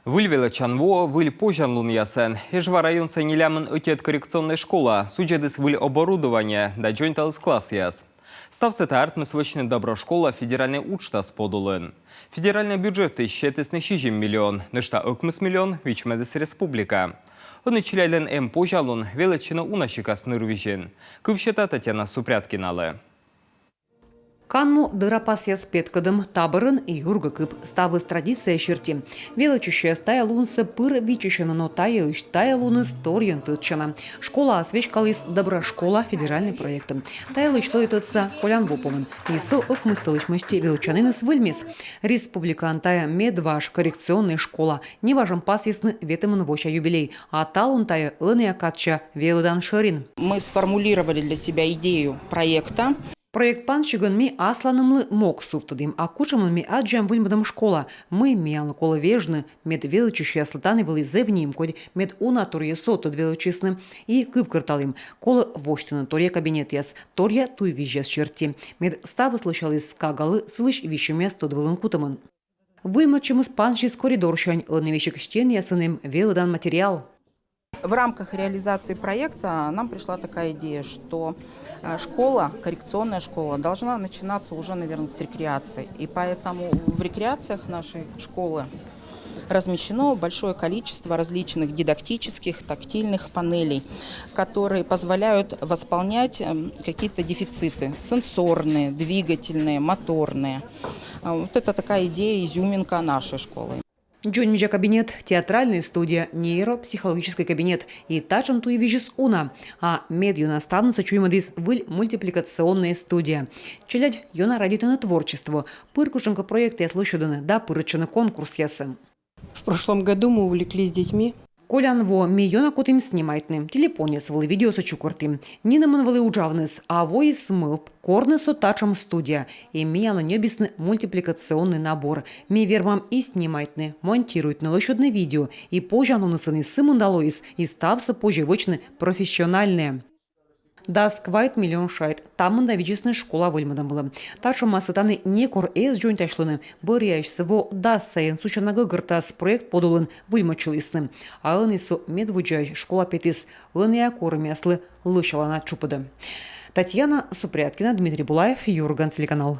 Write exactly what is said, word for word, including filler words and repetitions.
Выль велӧдчан во выль позянлунъясӧн. Эжва районса нелямын ӧтиӧд коррекционнӧй школа судзӧдіс выль оборудование да дзоньталіс классъяс. Ставсӧ тайӧ артмис вӧчны «Добро школа» федеральнӧй уджтас подулын. Федеральнӧй бюджетысь сетісны сизим миллион, нӧшта ӧкмыс миллион вичмӧдіс республика. Ӧні челядьлӧн эм позянлун велӧдчыны уна сикас нырвизьын. Кыв сета Татьяна Супряткиналы. Канму дӧрапасъяс петкӧдӧм, та бӧрын юргӧ кып, ставыс традиция серти. Велӧдчысьяс тайӧ лунсӧ пыр виччысьӧны, но тайӧ ысь тайӧ луныс торйӧн тӧдчана. Школаыс веськаліс «Добро школа» федеральнӧй проектӧ. Тайӧ лыддьысь тӧдса колян во помын. И со ӧкмыс тӧлысь мысти велӧдчаніныс выльмис. Республикаын тайӧ медваж коррекционнӧй школа. Неважӧн пасйисны ветымын вося юбилей. А талун тайӧ ӧнія кадся велӧдан шӧрин. Мы сформулировали для себя идею проекта. Проект пансигӧн ми асланымлы мог сувтӧдім, а кутшӧмӧн ми аддзам выльмӧдӧм школа, мый миянлы колӧ вежны, мед велӧдчысьяслы тані вӧлі зэв нимкодь, мед уна торйӧ содтӧд велӧдчисны. И кывкӧрталім: колӧ восьтыны торъя кабинетъяс, торъя туйвизьяс серти, мед ставыс лӧсяліс кагалы, сылысь висьӧмъяс тӧд вылын кутӧмӧн. Выльмӧдчӧмыс пансис коридорсянь, ӧні весиг стенъясын эм велӧдан материал. В рамках реализации проекта нам пришла такая идея, что э, школа, коррекционная школа, должна начинаться уже, наверное, с рекреации. И поэтому в рекреациях нашей школы размещено большое количество различных дидактических, тактильных панелей, которые позволяют восполнять эм, какие-то дефициты сенсорные, двигательные, моторные. А вот это такая идея, изюминка нашей школы. Дзоньвидза кабинет, театральнӧй студия, нейропсихологическӧй кабинет. И татшӧм туйвизьыс уна. А медъёна ставнысӧ чуймӧдіс выль мультипликационнӧй студия. Челядь ёна радейтӧны творчество. Пыр кутшӧмкӧ проектъяс лӧсьӧдӧны да пырӧдчӧны конкурсъясӧ. В прошлом году мы увлеклись детьми. Колян во ми ёна кутім снимайтны. Телепонъяс вылӧ видеосӧ чукӧртім. Нинӧмӧн вӧлі уджавныс, а воис мӧвп, корны со татшӧм студия. И миянлы ньӧбисны мультипликационнӧй набор. Ми вермам и снимайтны, монтируйтны, лӧсьӧдны видео. И позянлуныс ӧні сымында лоис, и ставсӧ позьӧ вӧчны профессиональнӧя. Дас квайт миллион шайт — та мында видзисны школа выльмӧдӧм вылӧ. Татшӧмасӧ тані некор эз дзоньтасьлыны. Бӧръяысьсӧ во дас сайын сувтчана гӧгӧртас проект подулын выльмӧдчылісны. А ӧні со медводдзаысь школа петіс ӧнія корӧмъяслы лӧсялана тшупӧдӧ. Татьяна Супряткина, Дмитрий Булаев, «Юрган» телеканал.